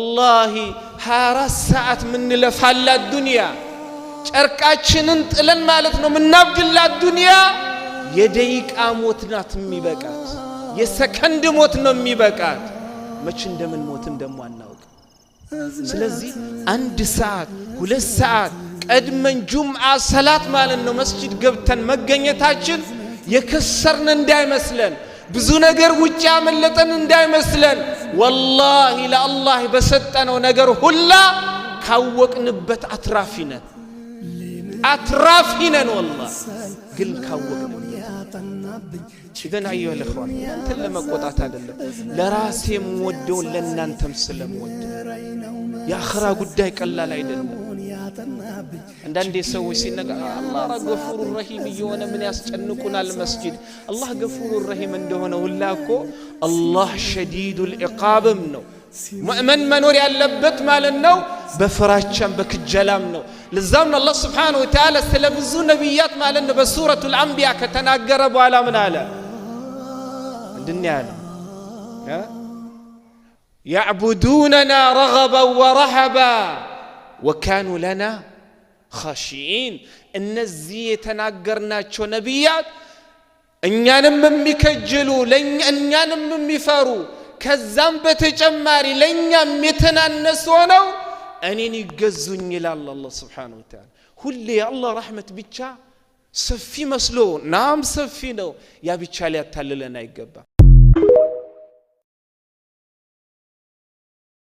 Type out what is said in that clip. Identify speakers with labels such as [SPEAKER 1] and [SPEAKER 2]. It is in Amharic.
[SPEAKER 1] ወላሂ 24 ሰዓት ምንለፋላት ዱንያ፣ ጨርቃችንን ጥለን ማለት ነው ምናብድላት ዱንያ፣ የደቂቃ ሞት ናት የሚበቃት፣ የሰከንድ ሞት ነው የሚበቃት። መች እንደምን ሞትም ደግሞ አናውቅ። ስለዚህ 1 ሰዓት 2 ሰዓት ቀድመን ጁምዓ ሰላት ማለት ነው መስጂድ ገብተን መገኘታችን የከሰርን እንዳይመስለን፣ ብዙ ነገር ውጭ ያመለጠን እንዳይመስለን። ወላሂ ለአላህ በሰጠነው ነገር ሁላ ካወቅንበት አትራፊ ነን፣ አትራፊ ነን። ወላሂ ግን ካወቅንበት። إذن أيها الإخوان፣ እናንተን ለመቆጣት አይደለም፣ ለራሴ የምወደውን ለእናንተም ስለምወድ። የአኽራ ጉዳይ ቀላል አይደለም። አንዳንዴ ሰዎች ሲነጋ አላህ ገፉሩ ረሂም እየሆነ ምን ያስጨንቁናል መስጂድ። አላህ ገፉሩ ረሂም እንደሆነ ሁላ እኮ አላህ ሸዲዱል ዒቃብም ነው። ሙእመን መኖር ያለበት ማለት ነው በፍራቻም በክጀላም ነው። ለዛም ነው አላህ ስብሓነሁ ወተዓላ ስለ ብዙ ነቢያት ማለት ነው በሱረቱል አንቢያ ከተናገረ በኋላ ምን አለ? ምንድን ያለው? يعبدوننا رغبا ورهبا وكانوا لنا خاشعين። እነዚህ የተናገርናቸው ነቢያት እኛንም የሚከጅሉ፣ እኛንም የሚፈሩ፣ ከዛም በተጨማሪ ለእኛም የተናነሱ ሆነው እኔን ይገዙኝ ይላል አላህ ስብሓነሁ ወተዓላ። ሁሌ የአላህ ረሕመት ብቻ ሰፊ መስሎ፣ ናም ሰፊ ነው። ያ ብቻ ሊያታልለን አይገባም።